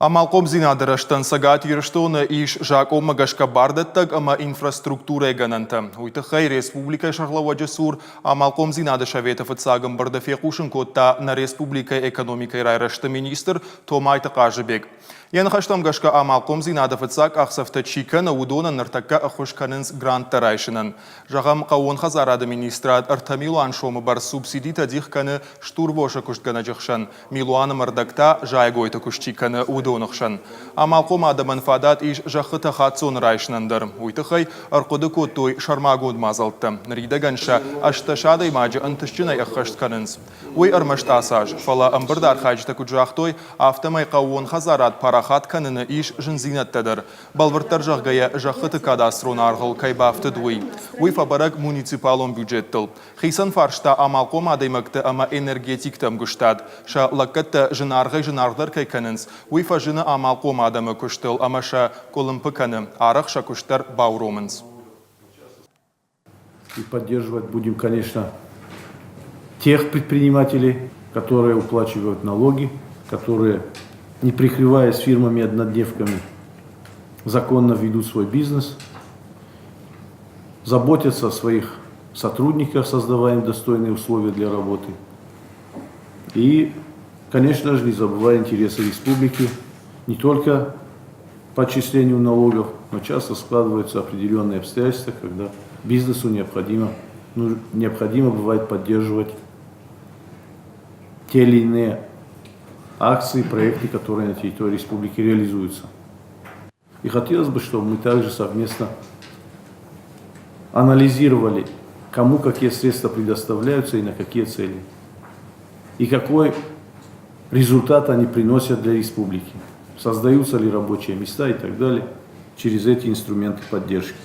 Амалхъомдзинады рӕзтӕн Цӕгат Ирыстоны ис закъонмӕ гӕсгӕ бардӕттӕг ӕмӕ инфраструктурӕйы гӕнӕнтӕ. Уый тыххӕй республикӕйы сӕргълӕууӕджы цур Амалхъомдзинады советы фыццаг ӕмбырды фехъусын кодта нӕ республикӕйы экономикӕйы райрӕзты министр Томайты Хъазыбег. Йӕ ныхӕстӕм гӕсгӕ амалхъомдзинады фыццаг къахдзӕфтӕ чи кӕны, уыдонӕн ныртӕккӕ ӕххуыс кӕнынц гранттӕ райсынӕн. Зӕгъӕм, хъӕууон хӕдзарады министрад 3 милуан сомы бӕрц субсидитӕ дих кӕны стурвосы куыстгӕнӕджы хсӕн, милуаны ӕрдӕг та зайӕгойты куыст чи кӕны, уыдоны хсӕн. Амалхъом адӕмӕн фадат ис зӕххытӕ хаццоны райсынӕн дӕр. Уый тыххӕй ӕрхъуыды кодтой сӕрмагонд мадзӕлттӕ. Ныридӕгӕн сӕ 18 адӕймаджы ӕнтыстджынӕй ӕххӕст кӕнынц. Уый ӕрмӕст ацы аз, фӕлӕ ӕмбырды архайджытӕ куыд загътой, афтӕмӕй хъӕууон хӕдзарад парахат кӕныны ис зындзинӕдтӕ дӕр. Бӕлвырддӕр зӕгъгӕйӕ, зӕххыты кадастрон аргъыл кӕй бафтыд, уый. Уый фӕбӕрӕг муниципалон бюджеттыл. Хицӕн фарста амалхъом адӕймӕгты ӕмӕ энергетикты ӕмгуыстад. Сӕ лӕггӕдтӕ зынаргъӕй-зынаргъдӕр кӕй кӕнынц, уый фӕзыны амалхъом адӕмы куыстыл ӕмӕ сӕ къуылымпы кӕны, арӕх сӕ куыст дӕр бауромынц. И поддерживать будем, конечно, тех предпринимателей, которые уплачивают налоги, которые, не прикрываясь фирмами-однодневками, законно ведут свой бизнес, заботятся о своих сотрудниках, создавая им достойные условия для работы. И, конечно же, не забывая интересы республики не только по отчислению налогов, но часто складываются определенные обстоятельства, когда бизнесу необходимо, ну, необходимо бывает поддерживать те или иные акции, проекты, которые на территории республики реализуются. И хотелось бы, чтобы мы также совместно анализировали, кому какие средства предоставляются и на какие цели. И какой результат они приносят для республики. Создаются ли рабочие места и так далее через эти инструменты поддержки.